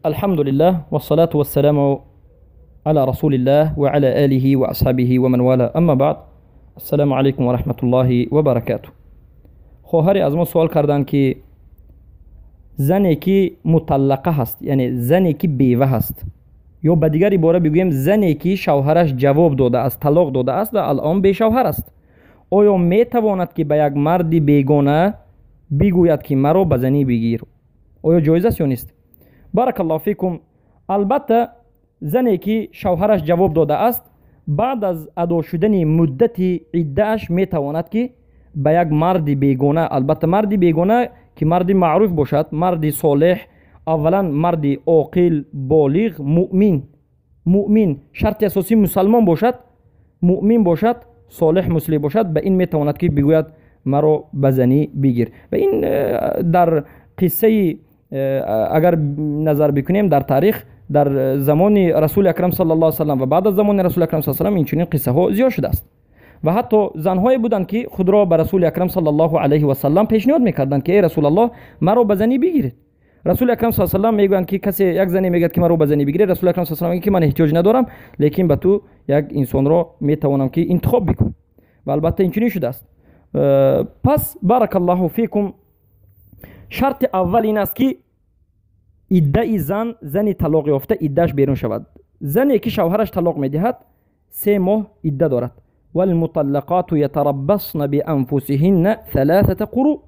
الحمد لله والصلاة والسلام على رسول الله وعلى آله وأصحابه ومن والاه. أما بعد، السلام علیکم و رحمت الله و برکاته. خواهری از ما سوال کردند که زنی که مطلقه هست، یعنی زنی که بیوه هست، یا به دیگر عباره بگوییم زنی که شوهرش جواب داده است، طلاق داده است و الان بی شوهر است، آیا می تواند که به یک مرد بیگانه بگوید که مرا به زنی بگیر؟ آیا جایز است یا نیست؟ بارک الله فیکم. البته زنی که شوهرش جواب داده است، بعد از ادا شدن مدت عده‌اش می تواند که به یک مرد بیگانه، البته مرد بیگانه که مرد معروف باشد، مرد صالح، اولا مرد عاقل، بالغ، مؤمن، مؤمن شرط اساسی مسلمان باشد، مؤمن باشد، صالح، مسلم باشد، به این میتواند که بگوید مرا به زنی بگیر. و این در قصه اگر نظر بکنیم در تاریخ، در زمان رسول اکرم صلی الله علیه و سلم و بعد از زمان رسول اکرم صلی الله علیه و سلم این چنین قصه ها زیاد شده است و حتی زنهایی بودند که خود را به رسول اکرم صلی الله علیه و سلم پیشنهاد میکردند که ای رسول الله مرا به زنی بگیرید. رسول اکرم صلی الله علیه و سلم میگویند که کسی یک زنی میگه که مرا به زنی بگیرید، رسول اکرم صلی الله علیه و سلم میگه که من احتیاج ندارم، لیکن به تو یک انسان را میتوانم که انتخاب بکنم و البته این چنین شده است. پس بارک الله فیکم، شرط اول این است که عده زن، زنی طلاق یافته عدهش بیرون شود. زنی که شوهرش طلاق میدهد 3 ماه عده دارد. والمطلقات یتربصن بانفسهن 3 قروء.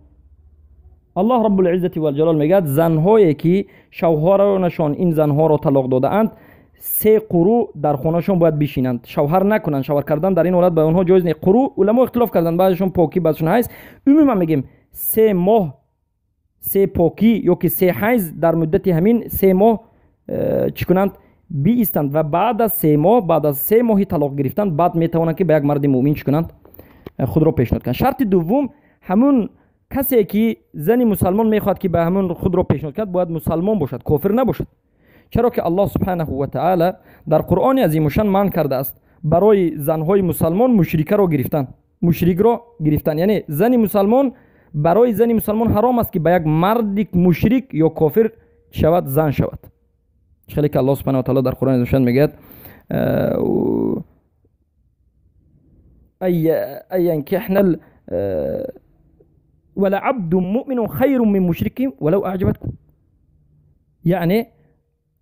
الله رب العزة والجلال میگه زنهایی که شوهرانشان این زنها را طلاق داده اند 3 قروء در خانهشان باید بشینند، شوهر نکنند. شوهر کردن در این حالت به آنها جایز نیست. قروء علما اختلاف کردند، بعضیشون پاکی بعضیشون حیض. عموما میگیم 3 ماه، 3 پاکی یا که 3 حیض در مدت همین 3 ماه چی کنند؟ بیستند و بعد از 3 ماه، بعد از 3 ماهی طلاق گرفتن، بعد میتوانند که به یک مرد مؤمن چی کنند؟ خود را پیشنهاد کنند. شرط دوم، همون کسی که زن مسلمان میخواد که به همون خود را پیشنهاد کرد باید مسلمان باشد، کافر نباشد. چرا که الله سبحانه و تعالی در قرآن عظیم الشان منع کرده است برای زنهای مسلمان مشرکه را گرفتن، مشرک را گرفتن. یعنی زن مسلمان، برای زن مسلمان حرام است که به یک مرد مشرک یا کافر شود، زن شود. خیلی که الله سبحانه و تعالی در قرآن عظیم الشان میگه ای ینکحن ولعبد مؤمن خیر من مشرک ولو اعجبتكم. یعنی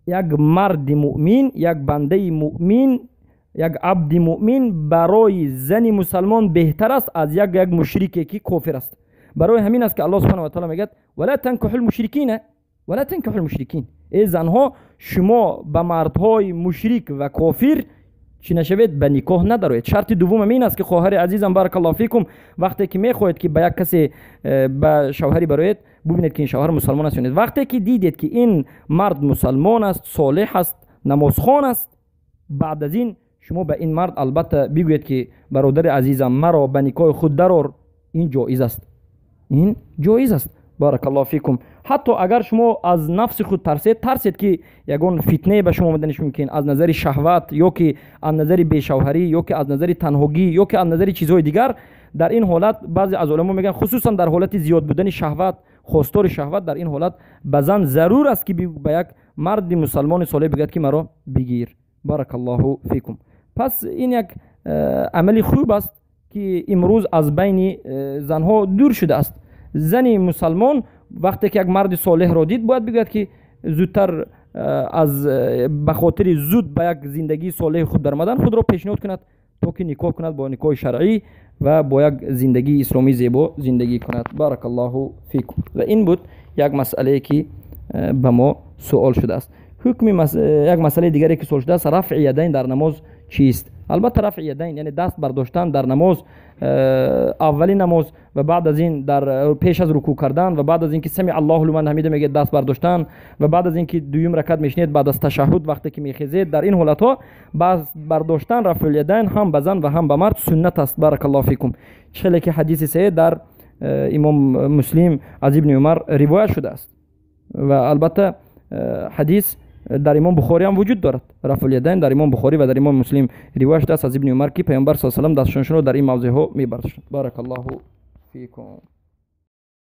یک مرد مؤمن، یک بنده مؤمن، یک عبد مؤمن برای زن مسلمان بهتر است از یک مشرکی که کافر است. برای همین است که الله سبحانه و تعالی میگه ولا تنکحوا المشرکین، ولا تنکحوا المشرکین. ای زنها، شما به مردهای مشرک و کافر چی نشوید؟ به نکاح ندارید. شرط دوم این است که خواهر عزیزم بارک الله فیکم، وقتی که میخواهید که به یک کسی به شوهری برایید، ببینید که این شوهر مسلمان است یا نه. وقتی که دیدید که این مرد مسلمان است، صالح است، نمازخوان است، بعد از این شما به این مرد البته بگویید که برادر عزیزم مرا به نکاح خود درآر، این جایز است، این جایز است. بارک الله فیکم. حتی اگر شما از نفس خود ترسید، ترسید که یگان فتنه به شما آمدنش ممکن از نظر شهوت یا که از نظر بیشوهری یا که از نظر تنهایی یا که از نظر چیزهای دیگر، در این حالت بعضی از علما میگن خصوصا در حالت زیاد بودن شهوت، خواستار شهوت، در این حالت به زن ضرور است که به یک مرد مسلمان صالح بگید که مرا بگیر. بارک الله فیکم. پس این یک عمل خوب است که امروز از بین زنها دور شده است. زن مسلمان وقتی که یک مرد صالح را دید باید بگوید که زودتر از به خاطر زود به یک زندگی صالح خود درآمدن خود را پیشنهاد کند تا که نکاح کند با نکاح شرعی و با یک زندگی اسلامی زیبا زندگی کند. بارک الله فیکم. و این بود یک مسئله که به ما سوال شده است. حکم یک مسئله دیگری که سوال شده است، رفع یدین در نماز چیست؟ البته رفع یدین یعنی دست برداشتن در نماز، اولین نماز و بعد از این در پیش از رکوع کردن و بعد از اینکه سمع الله لمن حمیده میگه دست برداشتن و بعد از اینکه دویم رکعت میشنید بعد از تشهد وقتی که میخیزید، در این حالت ها بعد برداشتن رفع الیدین هم به زن و هم به مرد سنت است. بارک الله فیکم. چه که حدیث سه در امام مسلم از ابن عمر روایت شده است و البته حدیث در امام بخاری هم وجود دارد. رفع الیدین در امام بخاری و در امام مسلم روایت شده است از ابن عمر که پیامبر صلی الله علیه و سلم دستشان را در این موضع ها میبرداشتند. بارک الله فیکم.